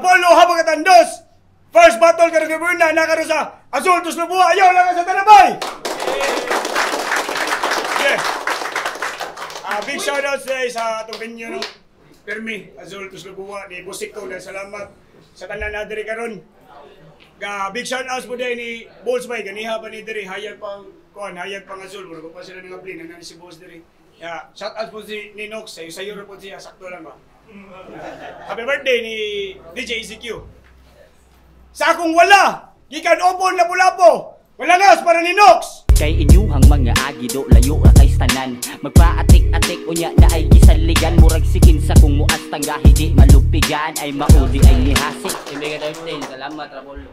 Apollo Habagatan Dos. First battle karong gabi na nakaroon sa Azul Tuslob Buwa. Ayaw lang sa Tanabay. Yeah. Big shout out sa atong venue, no. Permi Azul Tuslob Buwa ni Busik ko na salamat sa tanan na diri karon. Ga big shout outs po din ni Bulls bay ganiha pa ni diri, hayag pang kuan, hayag pang Azul, murag pa sila nga plin na si Bulls diri. Yeah, shout out po si ni Nox, sayo sayo ra po siya, sakto lang ba. Happy birthday ni DJ ECQ. Sa akong wala, gikan Opon, Lapu-Lapu. Walangas para ni Nox. Kay inyuhang mga agido layo ra kay tanan. Magpaatik-atik unya na ay gisaligan. Murag sikin sa kung muas tangga hindi malupigan. Ay maudi ay nihasi. Hindi ka 13, salamat Rapolo.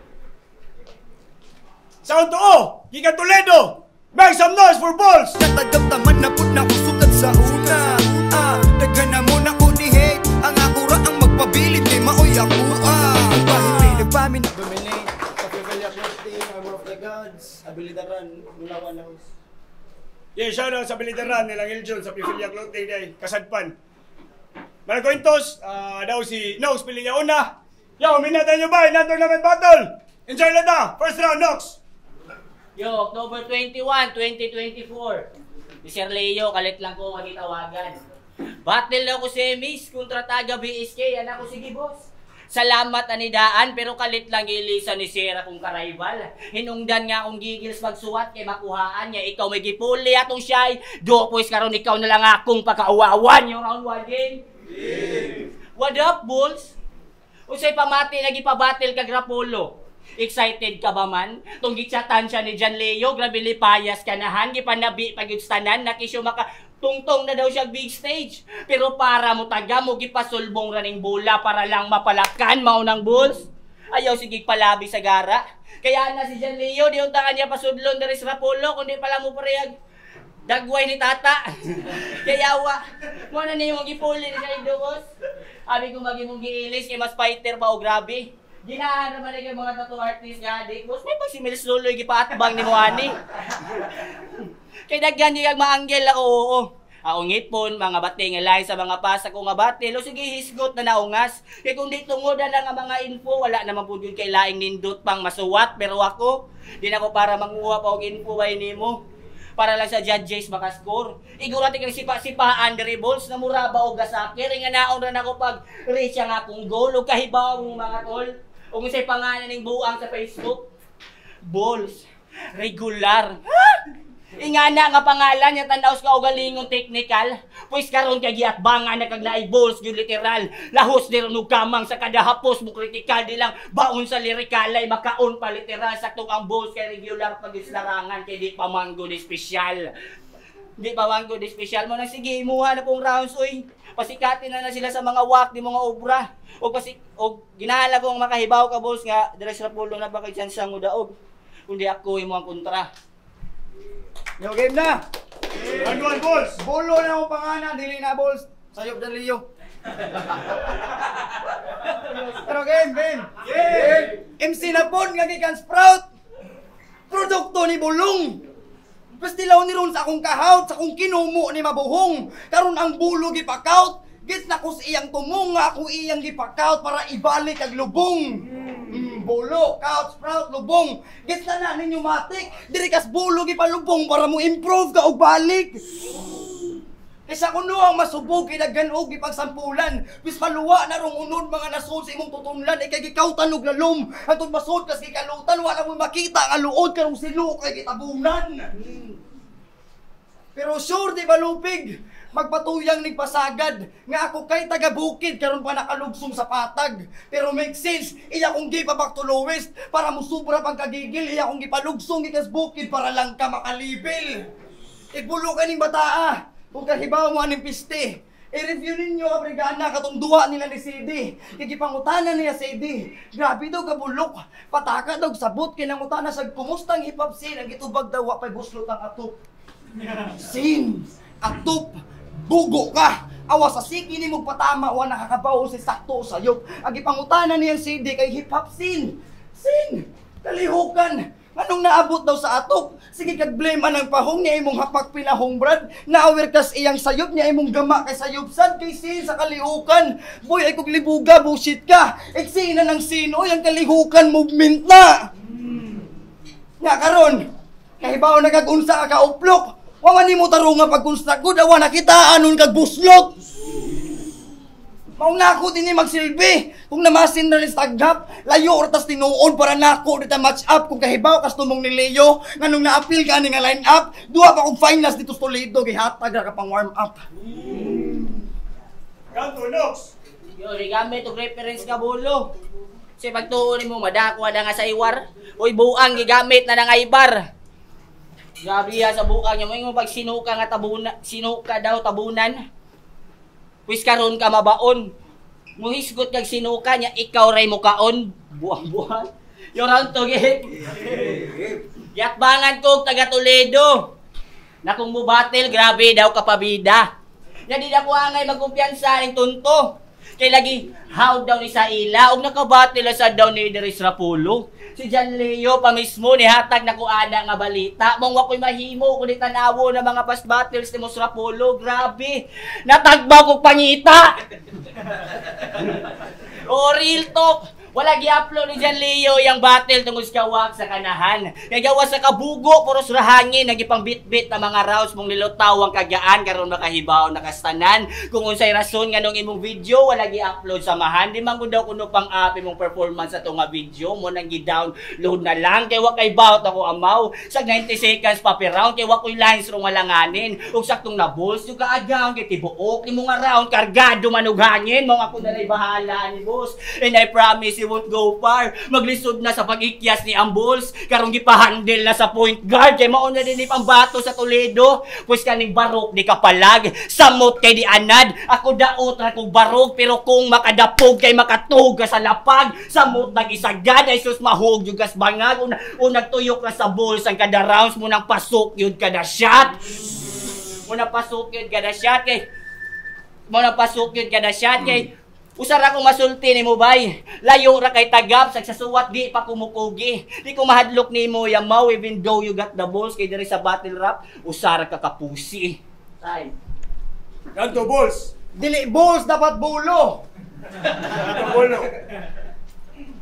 Sound to O, gikan Toledo. Make some noise for Balls! Katagam-taman na pud na usukad sa una. Ah, daghan na mo na ko ni hate. Ang ako ra ang magpabilin kay maoy ako ah. Bahit nagpamin Dominate, Kapivelya Clothing, Armor of the Gods, Abilidaran, Mulawan House. Yeah, shout out sa Bilidaran nilang Iljun sa Pifilia Clothing day, Kasadpan. Malakwintos, daw si Nox Pililla una. Yo, minatan nyo ba? Nato naman battle! Enjoy na ta! First round, Nox! Yo, October 21, 2024. Ni Sir Leo, kalit lang ko magitawagan. Battle daw ko semis kontra taga BSK. Anak ko, sige boss. Salamat anidaan, pero kalit lang gilisa ni Sir akong karayval. Hinungdan nga akong gigils magsuwat kay makuhaan niya. Ikaw may gipuli atong siyay. Do pues karon ikaw na lang akong pakauwawan yung round 1 game. Yeah. What up, Bulls? Unsay pamati lagi pa battle kag Rapolo? Excited ka ba man? Tung gichatan siya ni John Leo, grabe lipayas kanahan, gipanabi pag tanan, nakisyo maka tungtong na daw siya big stage. Pero para mo taga mo gipasulbong raning bola para lang mapalakan mao ng Bulls. Ayaw sige palabi sa gara. Kaya na si John Leo, di unta kanya pasudlon diri sa Rapolo, kundi pala mo parehag dagway ni tata. Kaya wa, mo na ni yung gipuli ni sa Indobos. Abi ko magi mong giilis kay mas fighter pa o grabe. Ginahan naman yung mga tattoo artist nga adik. Boss, may pag si Miles Luloy gipaatbang ni mo ani. Kay daghan yung maanggel ako, oo. Ako ngipon, mga bati nga lahi sa mga pasa ko nga bati. Lo sige hisgot na naungas. Kay kung di tungod na lang ang mga info, wala naman po yun kay laing nindot pang masuwat. Pero ako, di na ko para manguha pa og info bay nimo. Para lang sa judges makascore. Igurati kang sipa-sipaan diri Balls na mura ba og gasakir. Nga naon ra nako pag reach ang akong goal og kahibaw mo mga tol. Ug unsay pangalan ning buang sa Facebook? Balls. Regular. Ha? Ingana nga pangalan niya tan-aw sa kaugalingong technical. Pues karon kay giatbangan na kag naay balls gyud literal. Lahos diri og kamang sa kada hapos mo critical di lang baon sa lirikal ay makaon pa literal saktong ang balls kay regular pag larangan kay di pa manggo ni espesyal. Di pa manggo ni espesyal mo na sige imuha na pong rounds oy. Pasikatin na na sila sa mga wak di mga obra. Og pasik og ginahala ko ang makahibaw ka balls nga diri sa pulong na ba kay chance ang daog. Kundi ako imo ang kontra. Yo, game na! Round 1, Balls! Bulo na akong pangana, dili na Bulls. Sayop dan Leo. Pero game, game! Game! MC na pon nga gikan Sprout! Produkto ni Bulong! Pestilaw ni ron sa akong kahawt, sa akong kinumo ni mabuhong. Karon ang bulo gipakaut, gits na ko sa iyang tumong nga ako iyang gipakaut para ibalik ang lubong. Bulo, kaut, Sprout, lubong. Gits na na ninyo matik, diri kas bulo gipalubong para mo improve ka og balik. Kaysa kuno ang masubog kay daghan og gipagsampulan. Bis maluwa na rong unod mga nasod sa imong tutunlan, ikay gikautan og lalom. Hantod masud kas gikalutan, wala mo makita nga luod karong silo kay gitabunan. Pero sure di ba lupig, magpatuyang nagpasagad nga ako kay taga bukid karon pa nakalugsong sa patag. Pero make sense, iya kong gipa back to lowest para musubra pang kagigil, iya kong gipalugsong gikas bukid para lang ka makalibil. Ibulo ka ning bataa, kung kahibaw mo aning piste. I-review ninyo kabrigana katong duwa nila ni CD. Kigipangutana niya CD. Grabe daw kabulok. Pataka daw sabot kinangutana sa kumustang hip hop scene ang gitubag daw wa pay buslot ang atop. Sin, atop, bugo ka. Awa sa siki ni mong patama wa nakakabaw si sakto sayop. Ang gipangutana niya CD kay hip hop scene. Sin, kalihukan. Anong naabot daw sa atok? Sige kag blame anang pahong niya imong hapak pinahong, brad. Naawer kas iyang sayop niya imong gama kay sayop sad kay sin sa kalihukan. Boy ay kog libuga, bullshit ka. Eksena ng sino yang kalihukan movement na. Nga karon, kahibaw na kag unsa ka kauplok. Wa man nimo tarunga pag-construct gud, awa nakita anon kag buslot. Mao na ako din magsilbi. Kung namasin na rin sa taghap, layo or tas tinuod para nako dita match up. Kung kahibaw kas tumong ni Leo, nganong naapil ka ani nga line up, duha pa kog finals dito sa Toledo, gihatag ra ka pang warm up. Round 2, Nox. Yo, gigamit og reference ka bulo. Kasi pagtuo nimo madako na nga sa iwar. Uy, buang gigamit na nga ibar. Grabe ya sa buang niya mo ingon pag sinuka nga tabuna, sinuka daw tabunan. Wis karon ka mabaon. Muhisgot kag sinuka niya, ikaw ray mukaon. Buang-buang. Yo, round 2 game. Yatbangan ko taga Toledo. Na kung mubattle, grabe daw kapabida. Nya di na ko angay magkumpiyansa ning tunto. Kay lagi how daw ni sa ila og nakabattle sa daw ni Idris Rapulo. Si John Leo pa mismo nihatag na ko ana nga balita. Mong wa ko'y mahimo kun tanawo na mga past battles ni Mos Rapulo. Grabe. Natagbaw kog pangita. O real talk. Wala gi-upload ni John Leo yang battle tungod sa kawak sa kanahan. Kay gawa sa kabugo puros rahangin nagipang bitbit na mga rounds mong nilutaw ang kagaan karon makahibaw nakastanan. Kung unsay rason nganong imong video wala gi-upload samahan, di man gud daw kuno pang up imong performance sa nga video mo nang gi-download na lang kay wa kay bout ako amaw sa 90 seconds pa per round kay wa koy lines rong walanganin. Ug saktong na balls yung kaagaw kay tibuok nimo nga round kargado man og hangin mao ako nalay bahala ni boss. And I promise he won't go far. Maglisod na sa pag-ikyas ni Ambols. Karong gipahandle na sa point guard. Kay mao na din ni pambato sa Toledo. Pues kaning barok ni kapalag. Samot kay di anad. Ako daot ra kog barog. Pero kung makadapog kay makatug ka sa lapag. Samot nag-isagad. Ay sus mahog yung gas bangag. Unag tuyok na sa balls ang kada rounds mo nang pasok yun kada shot. Mo nang pasok yun kada shot. Kay mo nang pasok yun kada shot. Kay usara kong masulti nimo bay. Layo ra kay tagap sa sasuwat di pa kumukugi. Di ko mahadlok nimo yamaw even though you got the balls kay diri sa battle rap usara ka kapusi. Time. Round 2, Balls. Dili balls dapat bulo. Round 2, Bolo.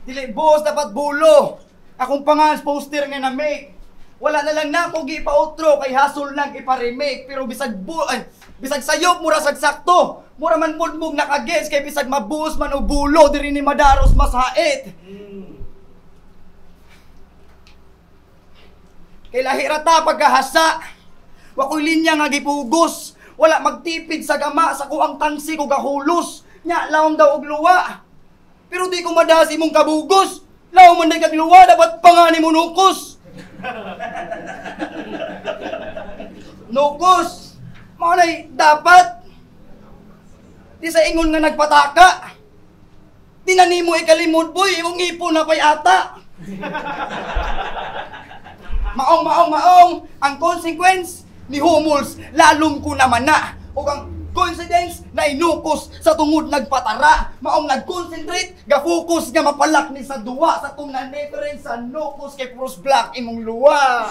Dili balls dapat bulo. Akong pangan poster nga na make. Wala na lang nako gipa-outro kay hasol nang ipa-remake pero bisag bu ay, bisag sayop mura sag sakto. Mura man mudmog nakagets kay bisag mabuos man og bulo diri ni Madaros mas hait. Kay lahi ra ta pagkahasa. Wa koy linya nga gipugos. Wala magtipid sa gama sa kuang tangsi ko gahulos. Nya lawom daw og luwa. Pero di ko madas imong kabugos. Lawom man day kag luwa dapat pa nga nimo nukos. Nukos. Mao nay dapat di sa ingon nga nagpataka. Di na nimo ikalimod boy, imong ngipon na pay ata. Maong maong maong ang consequence ni Humuls lalom ko naman na. Ug ang coincidence na inukos sa tungod nagpatara, maong nag-concentrate, ga-focus nga mapalak ni sa duwa sa tong na-reference sa nukos kay puros black imong luwa.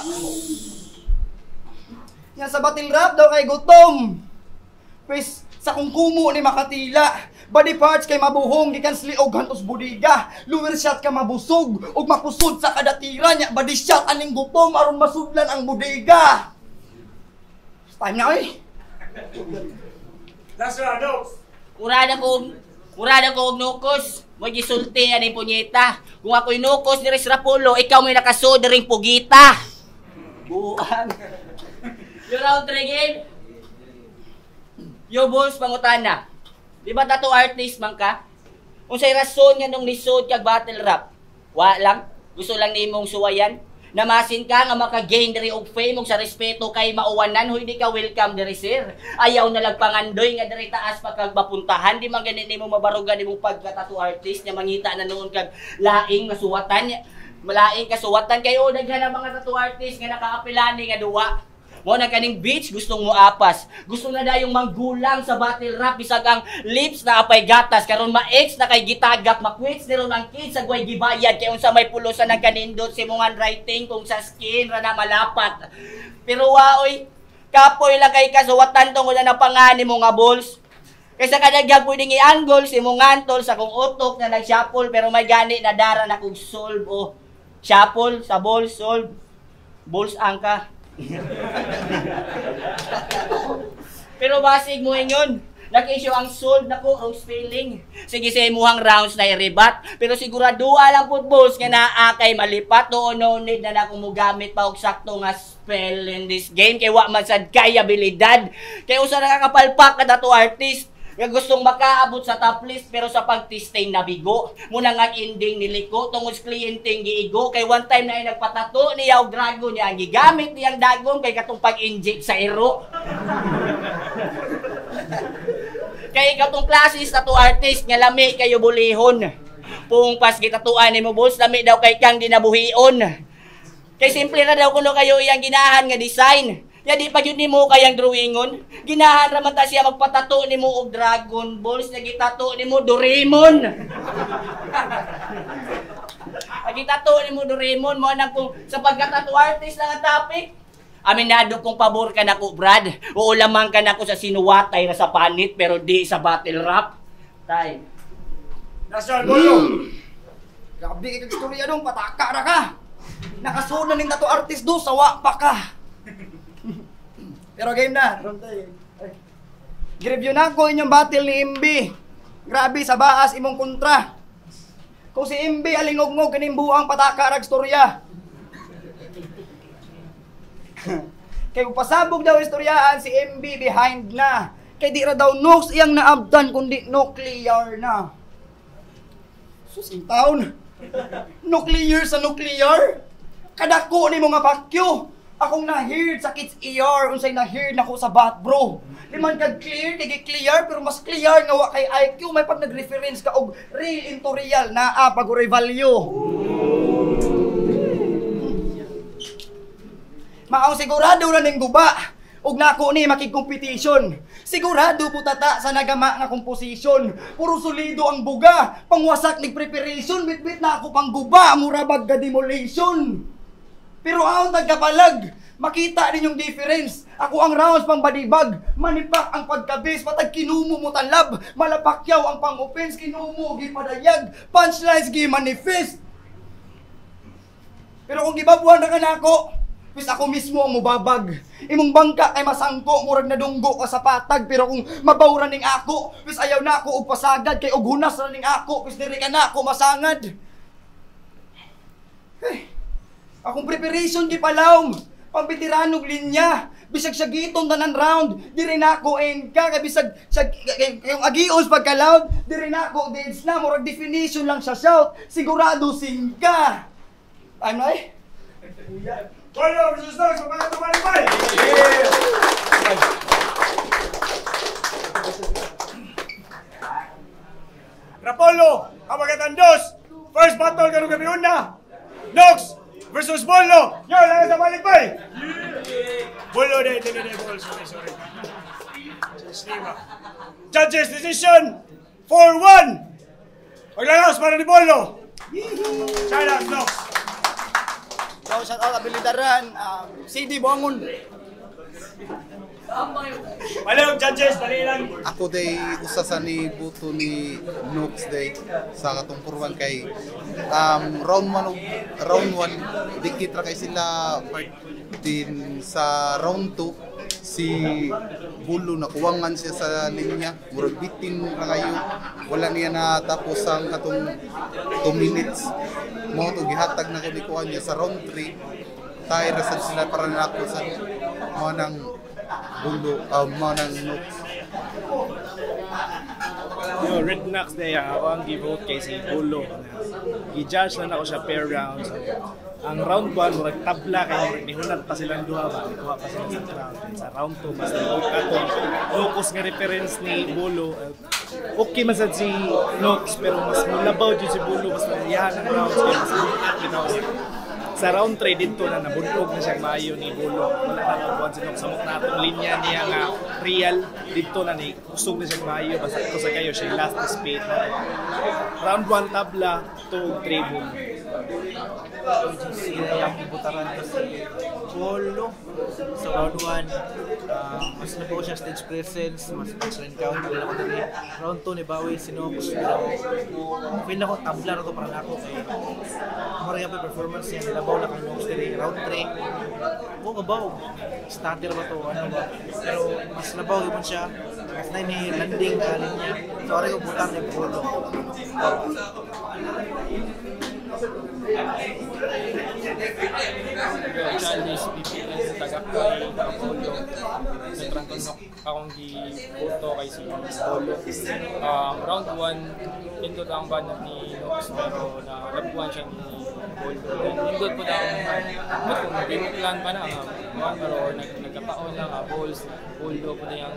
Nga sa battle rap daw kay gutom. Pwes sa kung kumo ni Makatila, body parts kay mabuhong gikan sliog hantos budiga, lower shot ka mabusog ug makusod sa kada tira nya body shot aning gutom aron masudlan ang budiga. Time na oy. Last round, Nox. Mura na ko og nukos. Mo gisulti aning punyeta. Kung ako'y nukos ni Riz Rapulo, ikaw may nakasud ring pugita. Buang. Yo, round 3 game. Yo boss, pangutana. Di ba tattoo artist man ka? Unsay rason nga nung lisod kag battle rap? Wa lang. Gusto lang nimong suwayan. Namasin ka nga maka-gain diri og fame ug sa respeto kay mauwanan, huy di ka welcome diri sir. Ayaw na lang pangandoy nga diri taas pa kag mapuntahan, di man gani nimo mabarugan nimong pagka tattoo artist nga mangita na noon kag laing masuwatan. Malaing kasuwatan kay o daghan ang mga tattoo artist nga nakaapilani nga duwa. Mo na kaning bitch gustong moapas. Gusto na dayong manggulang sa battle rap bisag ang lips na apay gatas karon ma-ex na kay gitagak makwits ni ron ang kids sa gway gibayad kay unsa may pulosan ang kanindot si mong handwriting kung sa skin ra na malapat. Pero waoy kapoy lang kay kasuwatan tungod na pangani mo nga balls. Kaysa kadagyag pwedeng i-angle si mong antol sa kung utok na nag-shuffle pero may gani na dara na kung solve o shuffle sa ball solve balls angka. Pero basig mo ingon, nag-issue ang solve na ko wrong spelling. Sige sa imuhang rounds na i-rebat pero sigurado lang pud balls nga naa kay malipat o no need na na kung mogamit pa og sakto nga spell in this game kay wa man sad kay abilidad. Kay usa ra ka kapalpak kada to artist nga gustong makaabot sa top list pero sa pagtisting nabigo. Muna nga ending niliko tungod sa kliyenteng giigo kay one time na ay nagpatato niya og dragon niya ang gigamit niyang dagom kay katong pag-inject sa iro. Kay katong klase sa to artist nga lami kayo bulihon. Pungpas gitatuan nimo boss lami daw kay kang dinabuhion. Kay simple ra daw kuno kayo iyang ginahan nga design. Ya di pa gyud nimo kayang drawingon. Ginahan ra man ta siya magpatato nimo og Dragon Balls na gitato nimo Doraemon. Gitato nimo Doraemon mo nang kung sa pagkatato artist lang ang topic. Aminado kong pabor ka nako, Brad. Oo lamang ka nako sa sinuwatay ra sa panit pero di sa battle rap. Tay. Nasal Bolo. Grabe kay kag istorya dong, pataka ra ka. Nakasunod ning tato artist do, sawa pa ka. Pero game na. Gireview na ko inyong battle ni MB. Grabe sa baas imong kontra. Kung si MB alingog-ngog kining buang pataka rag storya. Kay kung pasabog daw istoryaan si MB behind na. Kay di ra daw nukes iyang naabtan kundi nuclear na. Sus in town. Nuclear sa nuclear. Kadako ni mga pakyo. Akong na-heard sa kids ER, unsay na-heard nako sa bat bro. Di man kag clear, kay clear, pero mas clear nga wa kay IQ, may pag nag-reference ka og real into real, naa pag-uray value. Maong sigurado na ning guba, og nako ni makig-competition. Sigurado putata sa nagama nga composition. Puro solido ang buga, pangwasak nig preparation, bitbit na ako pang guba, mura bag ga demolition. Pero aon nagkapalag, makita ninyong difference. Ako ang rounds pang badibag, manipak ang pagkabis, patag kinumo mo talab, malapakyaw ang pang-offense, kinumo gipadayag, punchlines gi-manifest. Pero kung gibabuan na ka nako, wis ako mismo ang mubabag. Imong bangka kay masangko, murag nadunggo ka sa patag. Pero kung mabawra ning ako, wis ayaw na ako og pasagad, kay og hunas ra ning ako, wis diri ka na ako masangad. Hey. Akong preparation gipalawm, pambitiranog linya, bisag sa giton tanan round, diri na ako end ka, kay bisag sa kayong agios pagka-loud, diri na ako deads na, murag definition lang sa shout, sigurado singka. Ano ay? Bolo versus Nox, mapakatumalipay! Rapolo, Habagatan Dos, first battle karong gabi una, Nox versus Bolo! Yo, lang sa balikbay! Bolo de, Bolo, sorry. Judges decision, 4-1! Paglangaos para ni Bolo! Shout out, Nox! So, shout out, Abilidaran, CD Bongon. Palong judges, dali lang. Ako day usa sa ni buto ni Nox day sa katong purwan kay round 1 dikit ra kay sila part din sa round 2 si Bulo nakuwangan siya sa linya, murag bitin ra kayo, wala niya natapos ang katong 2 minutes mo to gihatag na ko ni kuan niya sa round 3 tay ra sad sila para nako sa mo nang Bulo, mo nang Nox. Yo, Red Nox day ako ang gi-vote kay si Bulo. Gi-judge na nako siya pair rounds. Ang round 1 murag tabla kay murag nihunat pa silang duha ba, nikuha pa sila sa round. Sa round 2 mas niog atong focus nga reference ni Bulo. Okay man sad si Nox pero mas mulabaw jud si Bulo, mas naiyahan ang rounds kay mas buhat bitaw Sa round 3 dito na nabundog na siya maayo ni Bolo. Wala na nabuhan si Nox. Samok na atong linya niya nga real dito na ni kusog na siya maayo, basta ito sa kayo siya last spit na. Round 1 tabla, 2 3 Bolo. Sila yung ibutaran ko si Polo. Sa round 1, mas nabaw siya stage presence, mas mas encounter na ako dali. Round 2 ni bawi si Nox, pero feel ako tabla na to para nako kay mura yung performance niya, nilabaw na kang Nox diri. Round 3, mo kabaw. Starter ba to, ano ba? Pero mas labaw yun siya. Mas na ni landing na linya. So, aray ko butar ni Polo. Chalice, BPN, Tagakay, Apollo, Central Tonok. Akong giboto kay si Polo. Round 1, nindot ang banat ni Nox pero nalabuan siya ni Polo. Then nindot po ang mut kung game plan pa na nga pero nagkataon lang nga balls Polo po na yung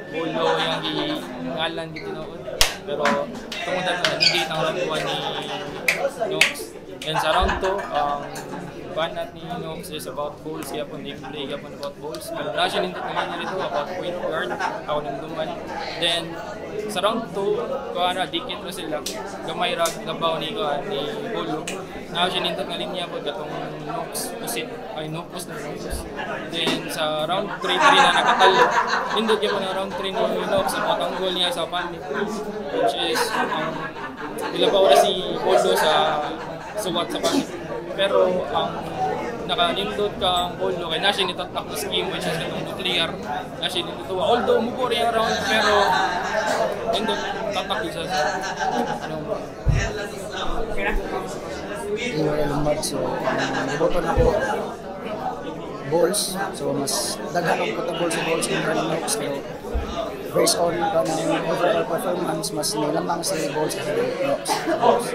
Polo yung giingalan dito noon. Pero tungod na nag-negate ang round 1 ni Nox. And sa round 2, ang banat ni Nox is about balls, kaya po play kaya po about balls. Pero na siya nindot na linya dito about point guard, ako nang duman. Then sa round 2, kuha na dikit na sila. Gamay ra gabaw ni kuha ni Bolo. Na siya nindot nga linya po katong Nox pusit ay Nocus na Nocus. Then sa round 3 3 na nakatalo. Nindot gyud na round 3 ni Nox ang patanggol niya sa panit, which is ang nilabaw na si Bolo sa suwat sa panit. Pero ang nakanindot kang Bolo kay na siya nitatak na scheme, which is katong nuclear na siya nindot. Although mubo rin ang round, pero nindot tatak yun sa ano. Lumad, so ang boto na ko balls, so mas daghan ang potable sa balls kontra ni Nox, pero based on kanang overall performance, mas nilamang si balls sa Nox.